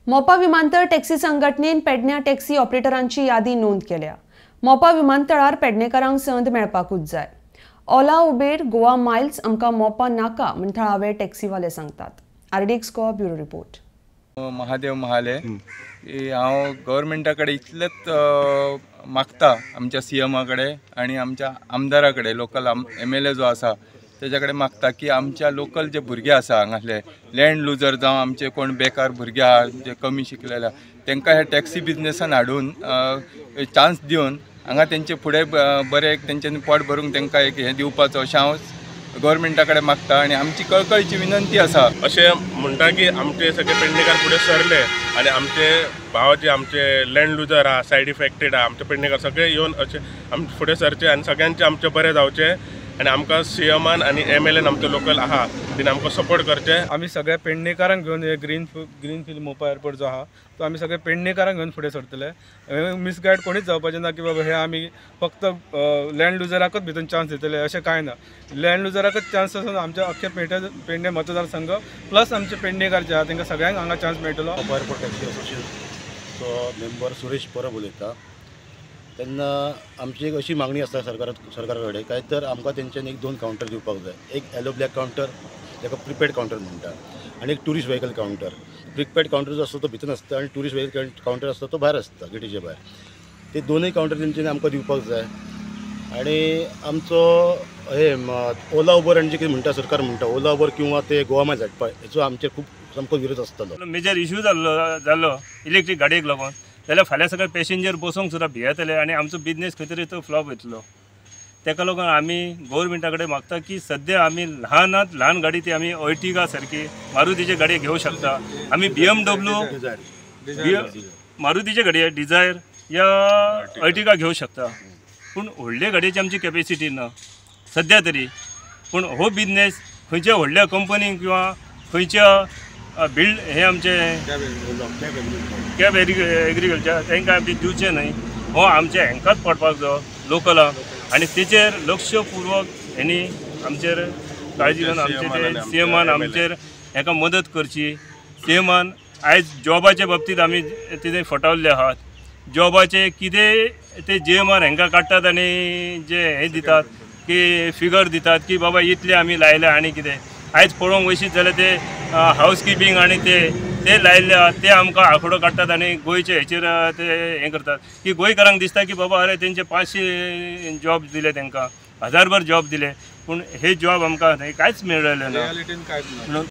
मोपा विमानतळ टॅक्सी संघटनेन पेडण्या टॅक्सी ऑपरेटरांची यादी नोंद केल्या. मोपा विमानतळार पेडणेकारांक संद मेळपाकूच जाय. ओला, उबेर, गोवा मायल्स आमकां मोपा नाका म्हण थळावे टॅक्सीवाले सांगतात. RDX Goa bureau report. Mahadev Mahale. हांव गव्हर्मेंटा कडेन इतलेंच मागता, आमच्या सीएमा कडेन आनी आमच्या आमदारा कडेन, लोकल एमएलए जो आसा तेज्या कडेन मागता की आमच्या लोकल जे भुरगे आसा हांगासले लँड लुजर जावं आमचे कोण बेकार भुरगे आहा जे कमी शिकलेले आहा तांकां ह्या टॅक्सी बिजनेसान हाडून चान्स दिवन हांगा तेंचे फुडें बरें एक तेंच्यांनी पोट भरूंक तांकां एक हें दिवपाचो अशें हांव गव्हर्मेंटा कडेन मागता आनी आमची कळकळीची विनंती आसा. अशें म्हणटा की आमचे सगळे पेडणेकार फुडें सरले आनी आमचे भाव जे आमचे लँड लुजर आहा, सायड इफेक्टेड आहा, आमचे पेडणेकार सगळे येवन अशें आमचे फुडें सरचे आनी सगळ्यांचे आमचें बरें जावचें आनी आमकां सीएमान आनी एमएलएन आमचे लोकल आहा तेणी आमकां सपोर्ट करचे. आमी सगळ्या पेडणेकारांक घेवन हे ग्रीन फील्ड मोपा एअरपोर्ट जो आहा तो आमी सगळे पेडणेकारांक घेवन फुडें सरतले. मिसगायड कोणीच जावपाचें ना की बाबा हे आमी फक्त लँड लुजराकच भितर चान्स दितले अशें कांय ना. लँड लुजराकच चान्स आसून आमच्या अख्खे पेडणे मतदारसंघ प्लस आमचे पेडणेकार जे आहा तांकां सगळ्यांक हांगा चान्स मेळटलो. मोपा एअरपोर्ट टॅक्सी असोसिएशनचो मेंबर सुरेश परब उलयता. तेन्ना आमची एक अशी मागणी आसा सरकारा कडेन काय तर आमकां तेंच्यानी एक दोन कावंटर दिवपाक जाय. एक येलो ब्लॅक कावंटर जाका प्रिपेड कावंटर म्हणटा आनी एक tourist vehicle counter. Prepaid counter जो आसता तो भितर आसता आनी ट्युरिस्ट व्हेकल कावंटर आसता तो भायर आसता, गेटीच्या भायर. ते दोनूय कावंटर तेंच्यांनी आमकां दिवपाक जाय. आनी आमचो हे ओला उबर आनी जे कितें म्हणटा सरकार म्हणटा ओला उबर किंवा ते गोवा मायल्स हाडपाक हेचो आमचेर खूब सामको विरोध आसतलो. मेजर इश्यू जाल्लो इलेक्ट्रीक गाडयेक लागून जाल्यार फाल्यां सगळे पॅसेंजर बसोंक सुद्दां भियेतले आनी आमचो बिजनेस खंय तरी तो फ्लॉप वयतलो. ताका लागून आमी गव्हर्मेंटा कडेन मागता की सद्या आमी ल्हानात ल्हान गाडी ती आमी अर्टिगा सारकी मारुतीची गाडी घेवंक शकता. आमी BMW मारुतीचे गाडी डिझायर या अर्टिगा घेवंक शकता, पूण व्हडले गाडयेची आमची कॅपेसिटी ना सद्या तरी. पूण हो बिजनेस खंयच्या व्हडल्या कंपनीक किंवा खंयच्या बिल्ड हे आमचे कॅब एग्रीकल्चर तांकां आमी दिवचें न्हय, हो आमच्या हेंकाच पडपाक जायो लोकलाक. आनी तेचेर लक्षपूर्वक हेणी आमचेर काळजी घेवन आमचे ते सीएमान आमचेर हेका मदत करची. सीएमान आयज जॉबाचे बाबतींत आमी कितें फटावल्ले आहात. जॉबाचे कितें ते जीएमआर हेंकां काडटात आनी जे हें दितात की फिगर दितात की बाबा इतले आमी लायले आनी कितें. आयज पळोवंक वयशीत जाल्यार ते हावस किपिंग आनी ते लायिल्ले आहा ते आमकां आंकडो काडटात आनी गोंयचे हेचेर ते हें करतात की गोंयकारांक दिसता की बाबा अरे तेंचे 500 जॉब दिले तांकां, 1000 जॉब दिले, पूण हे जॉब आमकां कांयच मेळ्ळें ना.